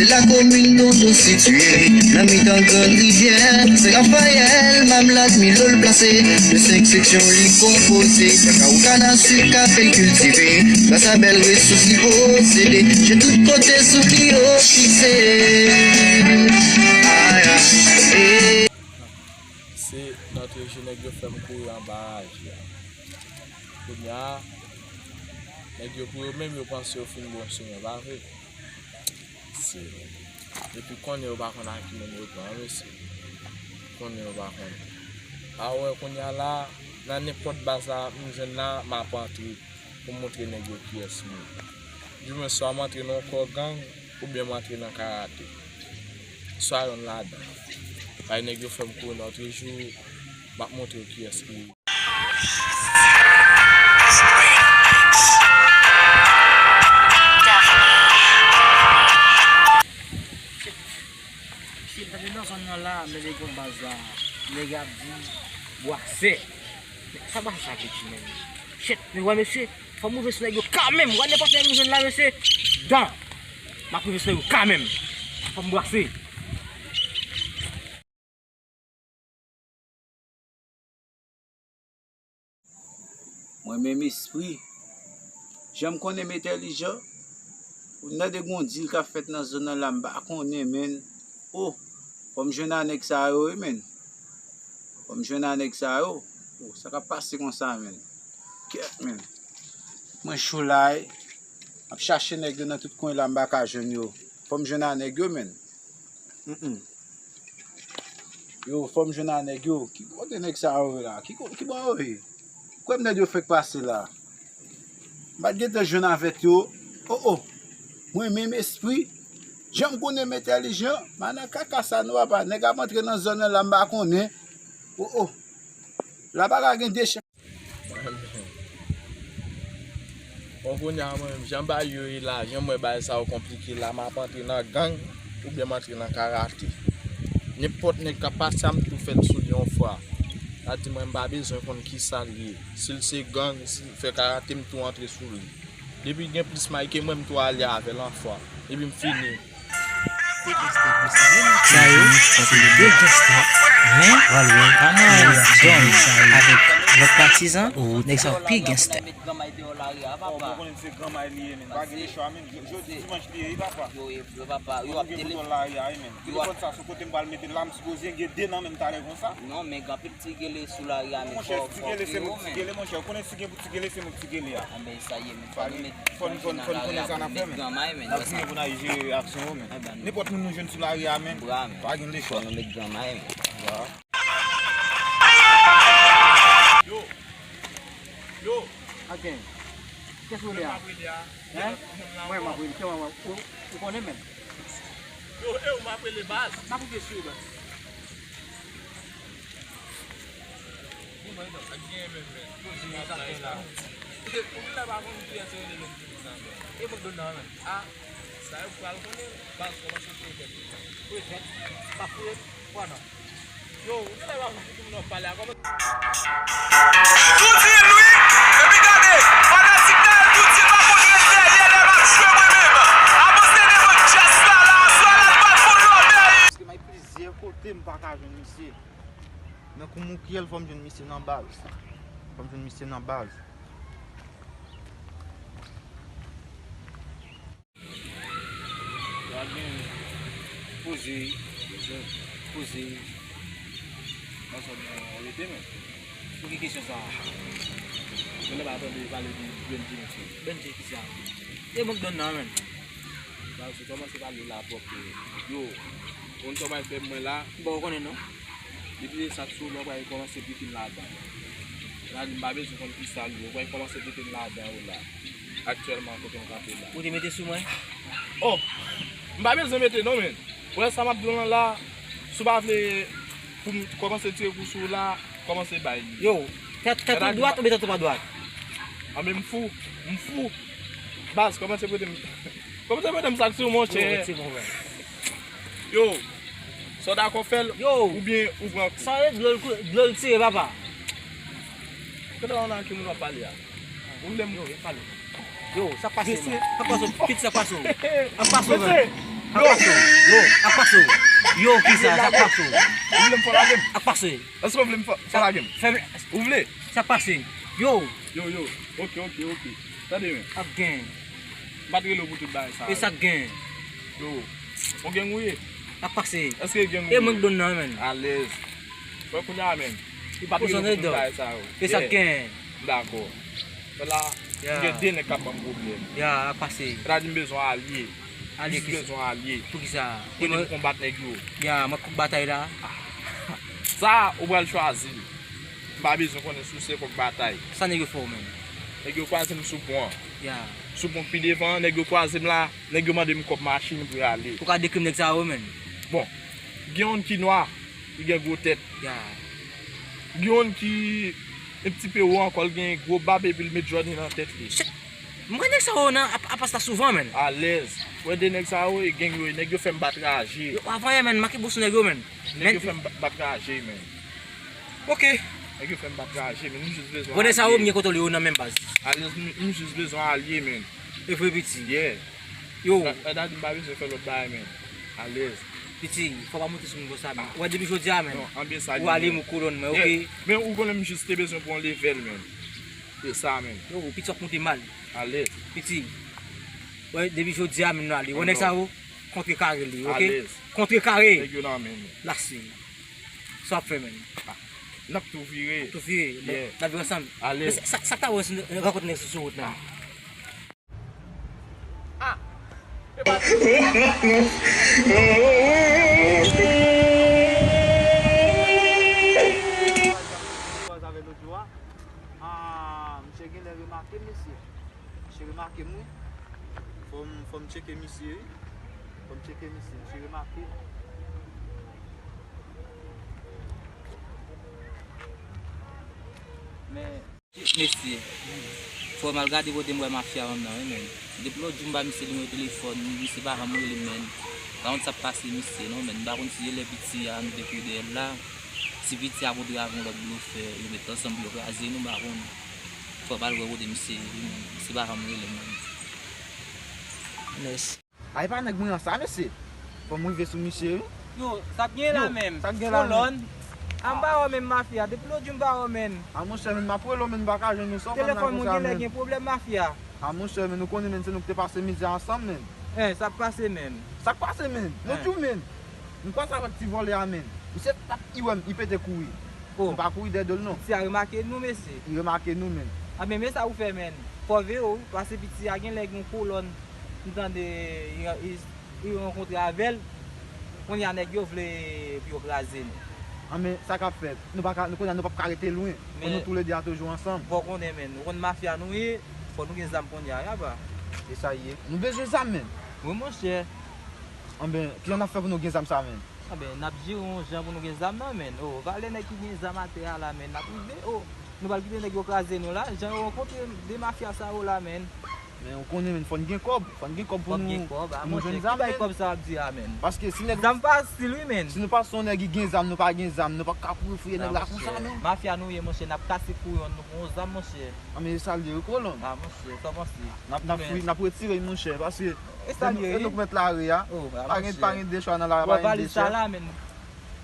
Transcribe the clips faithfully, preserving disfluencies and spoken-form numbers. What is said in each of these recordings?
Lakomin Tonton sitiye nan mitan Grann Rivyè, Sen Rafayèl, Mamlad, Milo l plase, de senk seksyon li konpoze, kakawo, kanasik, kafe l kiltive, gras a bèl resous li posede, je tout kote sou li yo fikse. Ay, ay, eh. Se nan trejou nèg yo fè m kouri anba raje a. Kounye a, nèg yo pou yo menm yo panse yo fin bon sou mwen, pa vre? Se, epi konnen yo pa konn a ki moun yo pran, mesye. Konnen yo pa konn. A wè, kounye a la, nan nenpòt baz la, m jwenn la, m ap antre pou m montre nèg yo kiyès m ye. Di mwen, swa m antre nan yon kò gang, oubyen m antre nan karate. Swa yonn ladan. Bay nèg yo fè m kouri nan trejou, m ap montre yo kiyès ki. Si m tande nan zòn nan la, men nèg yon baz la, nèg ap di bwasè. Sa bwasè sa vle di menm? Shit, men wè mesye, fò m rive sou nèg yo kanmenm. Wè nenpòt nèg m jwenn la, mesye, dan. M ap rive sou nèg yo kanmenm. Fò m bwase. Mwen menm espri, jan m konnen m entèlijan, ou tande gon dil k ap fèt nan zòn nan la, m pa konnen, menn. O, fò m jwenn a nèg sa yo, wi, menn. Fò m jwenn a nèg sa yo. O, sa k ap pase konsa, menn? Kèt, menn. Mwen cho la, wi. M ap chache nèg yo nan tout kwen la, m pa ka jwenn yo. Fò m jwenn a nèg yo, menn. Mm, mm. Yo, fò m jwenn a nèg yo. Ki kote nèg sa yo ye la? Ki ko-, ki bò yo ye? Kwè m nèg yo fèk pase la. M pa t gentan jwenn avèk yo. O, o. Mwen menm espri. Jan m konnen m entèlijan, m a nan kaka sa nou papa. Nèg ap antre nan zòn nan la, m pa konnen. O, o. La pa ka gen de chan. Bon, kounye a mwen menm, jan bagay yo ye la, jan m wè bagay sa yo konplike la, m ap antre nan gang oubyen m antre nan karate. Nenpòt nèg k ap pase a, m tou fè l sou li yon fwa. Sa di mwen, m pa bezwen konn kisa l ye. Si l se gang, si l fè karate, m tou antre sou li. Depi gen plis may ke mwen, m tou ale avè l anfwa. Epi m fini. Sa yo, se de gangsta, men pa mwen, Don avèk lòt patizan, nèg sa yo pi gangsta. Bon, bon, konnen se granmay li ye, men. Pa gen lechwa, men. Jodi dimanch li ye, wi, papa. Yo, yo, papa, yo ap tele. Telefòn sa sou kote m pral mete l la, m sipoze gen de nan men m talè konsa. Non, men gen anpil ti gele sou lari a, men. Monchè, ti gele se mwen ki ti gele, monchè. Ou konnen si gen pou ti gele, se mwen ki ti gele a. Anben, sa ye, men. Fò nou met, fò nou, fò nou, fò nou konnen sa n ap fè, men. N ap fini pou n al jere aksyon yo, men. Nenpòt moun nou jwenn sou lari a, men. Pa gen lechwa. Fò nou met granmay, men. Yo. Yo. Aken. Kiyès ou rele a? Hein? Mwen, m ap rele. Ou, ou konnen menm? Yo, e ou m ap rele baz? M ap rele sou baz. Bon, mwen, non, ak gen menm, men. Kote, ou genlè pa konn kiyès yo rele menm timoun sa, men. E mwen, Donna, men. A, sa yo pral konnen, baz, kòmanse fouye tèt. Fouye tèt? Pa fouye, pran non. Yo, ou genlè pa konn ki moun w ap pale a, kòman? Tou di m wi, epi gade, fanatik Dayèl tou di m pa konn ret dèyè lè m ap jwe mwen menm. Avanse devan djaz la, la, aswè a, la, l pral fon lòbèy. Paske m al plizyè kote, m pa ka jwenn misye. Nan kou Moukyèl, fò m jwenn misye nan baz. Fò m jwenn misye nan baz. Yo ap gen poze, poze. Nan zòn nan, rete, men. Pou ki kesyon sa a? Mwen pa tande pale de Benji, mesye. Benji ki sa? E mwen k donn nan, men. Sa, se kòmanse pale la twòp, yo. Konn sa w pral fè mwen la. Bon, ou konnen non. Depi se sa k sou ou, w pral kòmanse pete m ladan. La di m pa bezwen konn ki sa l ye, w pral kòmanse pete m ladan yo la. Aktyèlman, kote m kanpe la. Ou te mete sou mwen? Oh! M pa bezwen mete non, men. Ou wè sa m ap di w lan la, si w pa vle pou m kòmanse tire kou sou ou la, kòmanse bay li. Yo, tèt, tèt ou dwat oubyen tèt ou pa dwat? Anben m fou, m fou. Baz, kòmanse prete m, kòmanse prete m sa k sou ou, monchè. Yo, rete bon, baz. Yo, sa w dakò fè l, yo, oubyen ou pran kou? Sa e dlo l kou-, dlo l tire, papa. Kote w nan ki moun w ap pale a? Ou vle m... Yo, yo, pale. Yo, sa k pase, man? Sa k pase, pit, sa k pase w? Sa k pase w, man? Yo! Yo! Yo! Ak pase w. Yo, kisa? Sa k pase w? Ou vle m fò lage m? Ak pase. Èske w vle m fò, fò lage m? Fè m. Ou vle? Sa k pase? Yo! Yo, yo. Ok, ok, ok. Tande, men. Ak gen. M pa t rele w pou tout bagay sa. E sa k gen? Yo. On gen ou ye? Ak pase. Èske gen ou ye? E mwen k don nan, men. Alèz. Wè kounye a, men. M pa t rele w pou tout bagay sa yo. E sa k gen? M dakò. Fè la, m gen de nèg k ap ban m pwoblèm. Ya, ak pase. Fè la di m bezwen alye. Alye kisa? M jis bezwen alye. Pou kisa? Pou ede m konbat nèg yo. Ya, mwen k batay la. Sa, ou pral chwazi l. M pa bezwen konnen si w se kòk batay. Sa nèg yo fè w menm? Nèg yo kwaze m sou pon an. Ya. Sou pon k pi devan an, nèg yo kwaze m la, nèg yo mande m kòb machin pou y ale. Ou ka dekri m nèg sa yo menm? Bon, gen youn ki nwa, li gen gwo tèt. Ya. Gen youn ki yon ti pe wo ankò, l gen gwo bab epi l met Jordan nan tèt li. Shit! M wè nèg sa yo nan ap, ap pase la souvan, menn. Alèz. Wè de nèg sa yo, e gang yo ye. Nèg yo fè m bat raje. Yo, avan yè, menn, make bous sou nèg yo, menn. Nèg yo fè m ba-, bat raje, menn. Ok. Nèg yo fè m bat raje, menn. M jis bezwen alye. Wè nèg sa yo, m gen kontwòl yo nan men baz. Alèz, m, m jis bezwen alye, menn. E vre, piti. Yeah. Yo. Dadi m pa bezwen fè lòt bagay, menn. Alèz. Piti, fò w pa monte sou nivo sa, menn. Wè, depi jodi a, menn. Non, anbyen sa, ou ale m ou kolòn mwen, ok? Men ou konnen m jis te bezwen pran yon levèl, menn. Se sa, menn. Yo, piti, w ap monte mal. Alèz. Piti. Wè, depi jodi a, menn, nou ale. Wè nèg sa yo, kontre kare li, ok? Alèz. Kontre kare. Nèg yo nan men nou. Lase. Sa w ap fè, menn? N ap tou vire. Tou vire. Yeah. N ap vire ansanm. Alèz. Men sa, sa, sa k ta bon si nou rankontre nèg sou, sou wout, menn? Ah! E pa avè lòt jou a. Ah, misye genlè remake m, mesye. Misye remake m, wi. Fò m, fò m tcheke misye, wi. Fò m tcheke misye. Misye remake m. Men Mesye, fò m al gade kote m wè mafya an nan, wi, menn. Depi lòt jou m ba misye nimewo telefòn, misye pa janm rele m, menn. Pa konn sa k pase misye, non, menn. M pa konn si se lè piti a nou te kouri dèyè l la. Si piti a kontre avè yon lòt blofè, yo met ansanm pou yo kraze nou, m pa konn. Fò m al wè kote misye ye, wi, menn. Misye pa janm rele m, menn. Mèsi. Ay, pa nèg mwen an sa, mesye. Fò m rive sou misye, wi. Yo, sa k gen la menm? Sa k gen la menm? Kolòn. A, m pa wè menm mafya. Depi lòt jou m pa wè menm. A, monchè, menm m ap rele w, menm m pa ka jwenn ou, sa w konn la konsa menm? Telefòn mwen genlè gen pwoblèm, mafya. A, monchè, menm nou konnen, menm se nou ki te pase mizè ansanm, menm. Hein, sa k pase menm? Sa k pase menm? Lòt jou menm. M kwaze avèk ti vòlè a, menm. Misye t ap, li wè m, li pete kouri. Oh. M pa kouri dèyè do l, non. Piti a remake nou, mesye. Li remake nou, menm. A, men, men sa ou fè, menm. Fò w veye w, paske piti a genlè gen yon kolòn. M tande, li, li, li rankontre avè l. Kounye a nèg yo vle pou yo kraze nou. A, men sa k ap fèt? Nou pa ka, nou kounye a nou p ap ka rete lwen. Fò nou toulede a toujou ansanm. Fò w konnen, menn. Ou konn mafya nou ye, fò nou gen zam kounye a, wi, apa. E sa ye. Nou bezwen zam, menn. Wi, monchè. Anben, kijan n ap fè pou nou gen zam sa, menn? Anben, n ap jere yon jan pou nou gen zam nan, menn. Oh, valè nèg ki gen zam atè a la, menn. N ap rive, oh. Nou pral kite nèg yo kraze nou la. Jan yo rankontre de mafya sa yo la, menn. Men ou konnen, menn, fò n gen kòb. Fò n gen kòb pou nou, pou nou jwenn zam, menn. Ki bay kòb sa w ap di a, menn? Paske si nèg... Zam fasil, wi, menn. Si nou pa se yon nèg ki gen zam, nou pa gen zam, nou p ap ka kouri fouye nèg la konsa, menn. Mafya nou ye, monchè, n ap kase kou yon, nou pran yon zam, monchè. A, men e sa l ye, wi, kolòn. A, monchè, sa w panse? N ap, n ap fouye, n ap retire l, monchè, paske e nou k mèt lari a. Pa gen, pa gen de chwa nan lari a, pa gen de chwa.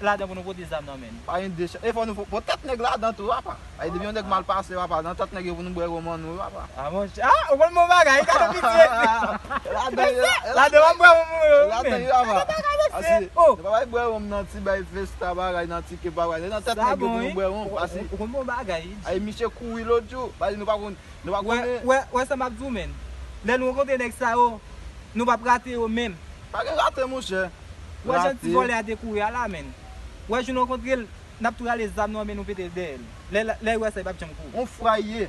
Ladan pou nou pote zam nan, menn. Pa gen de chwa. E fò nou fò, fò tèt nèg ladan tou, apa. Ay, depi yon nèg mal pase, papa, nan tèt nèg yo pou nou bwè wonm an nou, papa. A, monchè. A, ou konn bon bagay, gade piti. Ladan, ladan w ap bwè wonm ou yo, menn. Ladan yo, papa. Paske nou pa bay bwè wonm nan ti bay festa bagay, nan ti ke bagay. Nan tèt nèg yo pou nou bwè wonm, paske ou konn bon bagay. Ay, misye kouri lòt jou, paske nou pa konn, nou pa konnen. Wè, wè, wè sa m ap di w, menn. Lè nou rankontre nèg sa yo, nou p ap rate yo menm. Pa gen rate, monchè. Wè jan ti vòlè a te kouri a la, menn. Wè jou n rankontre l, n ap tou rale zam nou an, men nou pete l dèyè l. Lè, lè l wè sa, li p ap janm kouri. On fwa ye.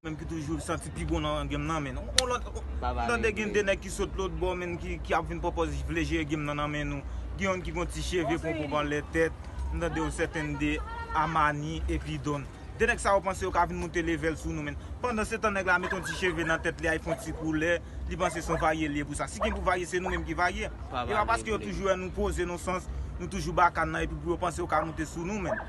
Menm ki toujou santi pi bon nan game nan, menn. On lòt, m tande gen de nèg ki sot lòt bò, menn, ki, ki ap vin pwopòz vle jere game nan nan men nou. Gen youn ki gon ti cheve ponpon anlè tèt. M tande yon sèten de Amani epi Don. De nèg sa yo panse yo ka vin moute level sou nou, menn. Pandansetan, nèg la met yon ti cheve nan tèt li a, li fè yon ti koulè, li panse se yon varye li ye pou sa. Si gen pou varye, se nou menm ki varye. E pa paske yo toujou wè nou poze nan sans, nou toujou bakan nan, epi pou yo panse yo ka moute sou nou, menn.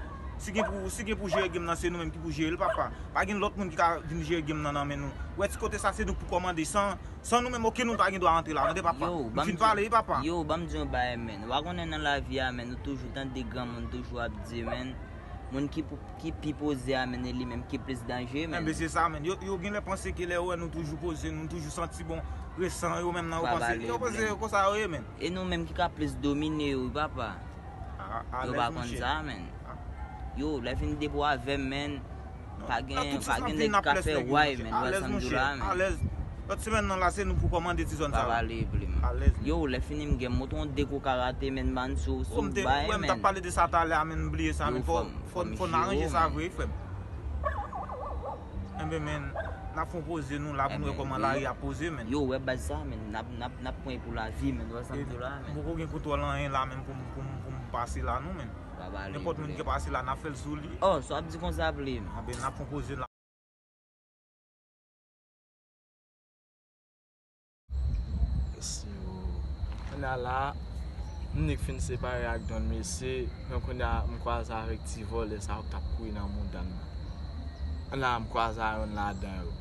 Si gen pou, si gen pou jere game nan, se nou menm ki pou jere l, papa. Pa gen lòt moun ki ka vin jere game nan nan men nou. Ou wè ti kote sa, se nou pou kòmande. San, san nou menm, okenn moun pa gen dwa antre ladan, papa. Yo, ban m di, pale, papa. Yo, ban m di yon bagay, menn. Ou pa konnen nan lavi a, menn, ou toujou tande granmoun toujou ap di, menn, moun ki, ki pi poze a, menn, e li menm ki plis danje, menn. Enben, se sa, menn. Yo, yo genlè panse ke lè yo wè nou toujou poze, nou toujou santi bon, resan, yo menm nan, yo panse, yo panse konsa yo ye, menn. E nou menm ki ka plis domine yo, wi, papa. Yo pa konn sa, menn. Yo, lè fini depo avè m, menn. Pa gen, pa gen nèg ki ka fè way, menn. Ou wè sa m di w la, menn. Lòt semèn nan la, se nou pou kòmande ti zòn sa yo. Pa pale plim. Yo, lè fini m gen mouton de kou karate, menn, ban sou, sou bay, menn. Ou wè m t ap pale de sa talè a, menn, bliye sa, menn. Fò, fò, fò n aranje sa vre, frè m. Enben, menn, n ap fè yon poze nou la pou n wè kòman lari a poze, menn. Yo, wè baz sa, menn. N ap, n ap, n ap pran pou lavi, menn. Ou wè sa m di w la, menn. Poko gen kontwòl anyen la, menn, pou m, pou m, pou m pase la, non, menn. Nenpòt moun ki pase la, n ap fè l sou li. Oh, sa w ap di konsa, plim. Enben, n ap fè yon poze la. Mesye, o. Kounye a la, m nik fin separe ak Don, mesye, men kounye a m kwaze avèk ti vòlè sa yo k t ap kouri nan mouda m nan. Kounye a m kwaze a yonn ladan yo.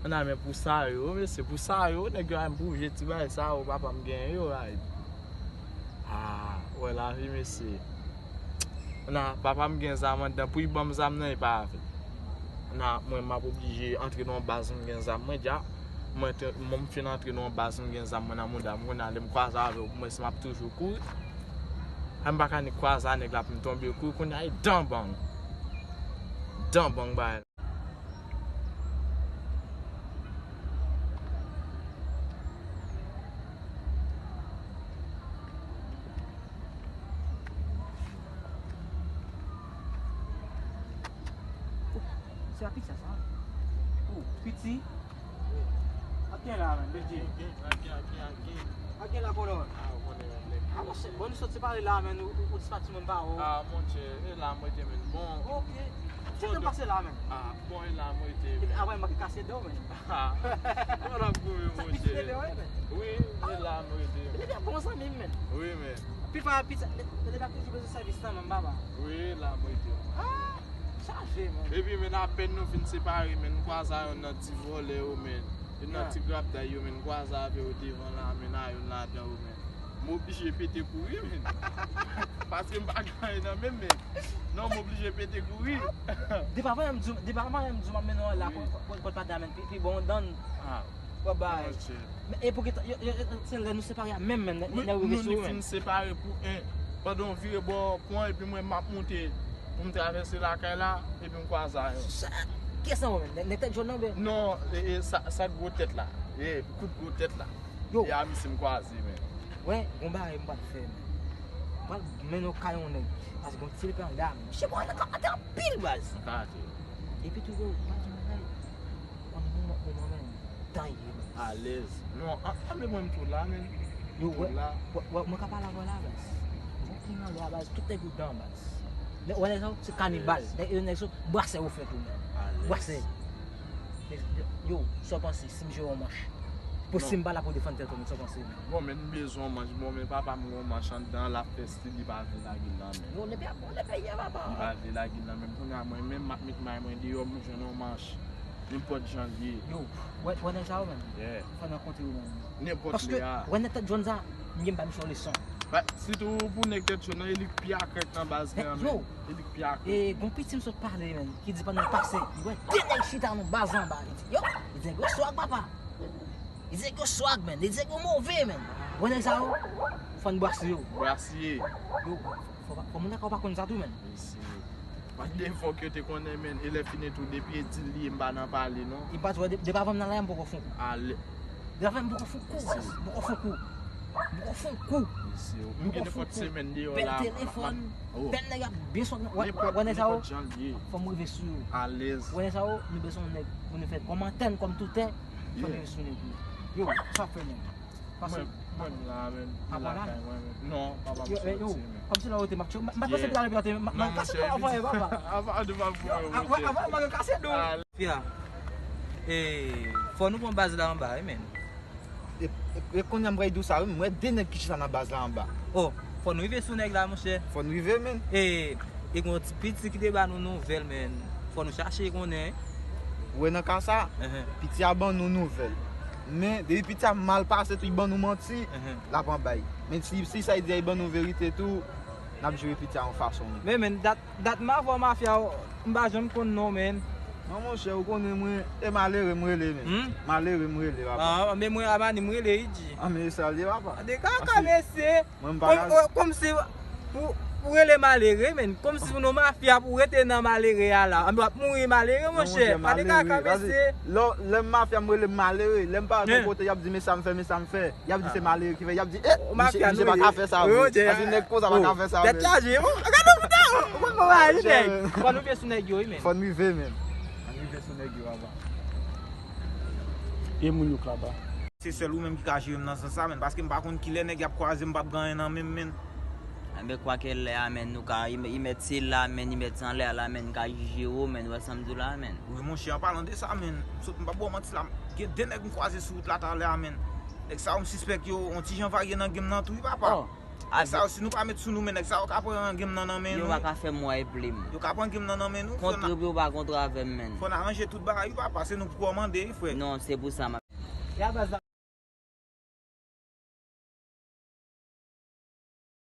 Kounye a men pou sa yo, mesye, pou sa yo, nèg yo a m pou je ti bagay sa yo, papa m genyen yo, ay. Ah, wè lavi, mesye. Nan, papa m gen zam anndan, pou l ban m zam nan, e pa avè l. Nan, mwen, m ap oblije antre nan yon baz, m gen zam mwen dja. Mwen, te- mwen, m fin antre nan yon baz, m gen zam mwen nan mouda m. Kounye a, lè m kwaze avè w, mwen, si m ap toujou kouri. A, m pa ka ni kwaze a nèg la pou m tonbe kouri. Kounye a, e dan bang. Dan bang, bay. Oh, se pa pizza sa? Oh, piti. Ak gen la, men, Bèlji. Ak gen, ak gen, ak gen, ak gen. Ak gen la, Kolòn. Ah, ou konnen, men, nèg. Ah, monchè, bon, nou sot separe la, men, ou, ou, ou dispati menm pa ou. Ah, monchè, e la, mwen te, men. Bon. Ok. Bon, pase la, men. Ah, bon, e la, mwen te, men. Epi, avè, m manke kase do, men. Ah, bon, n ap goumen, monchè. Sa piti, men. Wi, e la, mwen te, men. Li te bon zanmi m, men. Wi, men. Pi pa pizza, men, men, li pa toujou bezwen sèvis nan, men, baba. Wi, la, mwen te, men. Ah! Chaje, men. Epi, men, apèn nou fin separe, men, m kwaze a yonn nan ti vòlè yo, men. Yonn nan ti grapday yo, men, m kwaze avè yo devan la, men, a yonn ladan yo, men. M oblije pete kouri, men. Paske m pa gen anyen nan men m, men. Non, m oblije pete kouri. Depi avan, m di, depi avan, m di, m ap mennen w la, wi, kot, kot, kot madanm, men, pi, pi bon dan. Ah. Wè bay. Monchè. Men, e pou ki tan, yo, yo, yo, se lè nou separe a menm, menm, wi, nèg yo nou, nou fin separe pou en, pandan w vire bò pon, epi mwen, m ap monte pou m travèse lakay la, epi m kwaze a yon. Sa, kiyès nan ou menm? Nèg, nèg tèt jòn nan, oubyen? Non, e, e, sa, sa gwo tèt la. E, kout gwo tèt la. Yo. E a misye m kwaze, men. Wè, gon bagay m pral fè, men. M pral mennen w kay yon nèg. Paske gon ti lepè anndan, men. Misye bon, ann kate anpil, baz. Ann kate. Epi tou, yo, m pral di w yon bagay. Yon moman, moman, men. Tan ye, men. Alèz. Non, an, ann mwen m tou la, men. Yo, wè, wè, wè, mwen ka pale avè w la, baz. Gon pil nan lwa, baz. Tout nèg yo dan, baz. Nèg, wè nèg sa yo, se kanibal. Nèg, nèg sa yo, brasè yo fè tou, men. Alèz. Brasè. Yo, sa w panse si m jere yon manch? Pou si m pa la pou defann tèt ou, men sa w panse? Bon, men m bezwen yon manch. Bon, men papa m gen yon manch anndan, l ap fè stil, li pa vle lage l nan men. Yo, nèg, bon, nèg, papa. Li pa vle lage l nan men. Kounye a, mwen menm, m ap met may mwen deyò, m jwenn yon manch. Nenpòt jan l ye. Yo, wè, wè nèg sa yo menm? Yeah. Fò n rankontre yo menm. Nenpòt lè a. Paske, wè nèg tèt jòn sa, m gen m ba misye yon leson. Sitou pou nèg tèt jòn nan, e li k pi akrèk nan baz la, men. Yo, e li k pi akrèk. E gon piti m sot pale, men, ki di pandan l pase, li wè de nèg chita nan baz anba. Li di, yo, li di nèg yo swag, papa. Li di nèg yo swag, men. Li di nèg yo move, men. Wè nèg sa yo, fò n brase yo. Brase. Yo, fò, fò, fò moun nan pa konn sa tou, men. Mesye. What the fuck yo te konnen, men. E lè fini tou, depi e di l li ye, m pa nan pale, non. E pa di w, de, depi avan m nan la, m poko fon kou. Ale. Depi avan m poko fon kou, baz. M poko fon kou. M poko fon kou. Mesye, ou gen nenpòt semèn deyò la. Bèl telefòn, bèl nèg ap byen sòt. Wè, wè nèg sa yo, fò m rive sou yo. Alèz. Wè nèg sa yo, nou bezwen yon nèg pou nou fè kòm antèn, kòm toutè. Fò nou rive sou nèg yo. Yo, sa w ap fè, men? Mwen, mwen la, men. Papa la? Non, papa m soti, men. Kòmsi lè w te m ap tchou, m pa t panse pou l ale pou l te, m pa t panse pou l avoye, papa. Avan de m ap voye, monchè. Avan, avan, m kase do. Fia, e, fò nou pran baz la anba, wi, men. E, e, e kounye a m pral di w sa, wi, m wè de nèg ki chita nan baz la anba. Oh, fò nou rive sou nèg la, monchè. Fò n rive, men. E, E gen yon ti piti ki te ba nou nouvèl, men fò nou chache konnen. Ou wè nan ka sa, Ehe, piti a ban nou nouvèl. Men depi piti a mal pase tou, li ban nou manti, ehe. L ap anbay. Men si, si sa li di a li ban nou verite tou, n ap jere piti a yon fason. Men, men, dat, dat m avè w mafya, m pa janm konn non, men. Non, monchè, ou konnen mwen, e malere m rele, men. Hmm? Malere m rele, papa. Ah, men mwen, a mani m rele, Idji. Ah, men e sa l ye, papa. De kaka, mesye. Mwen, m pa ka. Kòm si pou, pou rele malere, men. Kòm si nou mafya pou rete nan malere a la. Anben, w ap mouri malere, Non, monchè. monchè, Pa de kaka, malere. mesye. Lè, lè m mafya, m rele m malere. Lè m pa nan Hein. Kote, y ap di, men sa m fè, men sa m fè. Y ap di, se malere ki fè. Y ap di, eh, Ou mafya, misye nou pa ye. ka fè sa, Yo, vre. Dje. Anti nèg konsa pa Oh, ka fè sa, tèt vre. Chaje, oh. Gade w, putain, oh. Ou konn mwen pa aji, Monchè. Nèg. Fò nou vye sou nèg yo, wi, men. Fò n rive, men. Ann rive sou nèg yo, papa. E moun yo k laba. Se sèl ou menm ki ka jere m nan sans sa, men, paske m pa konn kilè nèg y ap kwaze, m p ap gen anyen nan men m, men. Anben, kwakèlè a, men, nou ka, li, li mèt se la, men, li mèt se anlè a la, men, nou ka jije yo, men, ou wè sa m di w la, men. Wi, monchè, an palan de sa, men, m sot, m p ap ba w manti la, gen de nèg m kwaze sou wout la talè a, men. Nèg sa yo, m sispèk yo, yon ti jan varye nan game nan tou, wi, papa. Oh, Nèg sa yo, si nou pa met sou nou, men, nèg sa yo ka pran game nan nan men yo nou. Pa ka fè m wè plim. Yo ka pran game nan nan men nou. Fò n, Kontre pou yo pa kontre avè m, men. Fò n aranje tout bagay, wi, papa, se nou pou kòmande, wi, frè. Non, se pou sa, m ap Ya baz la.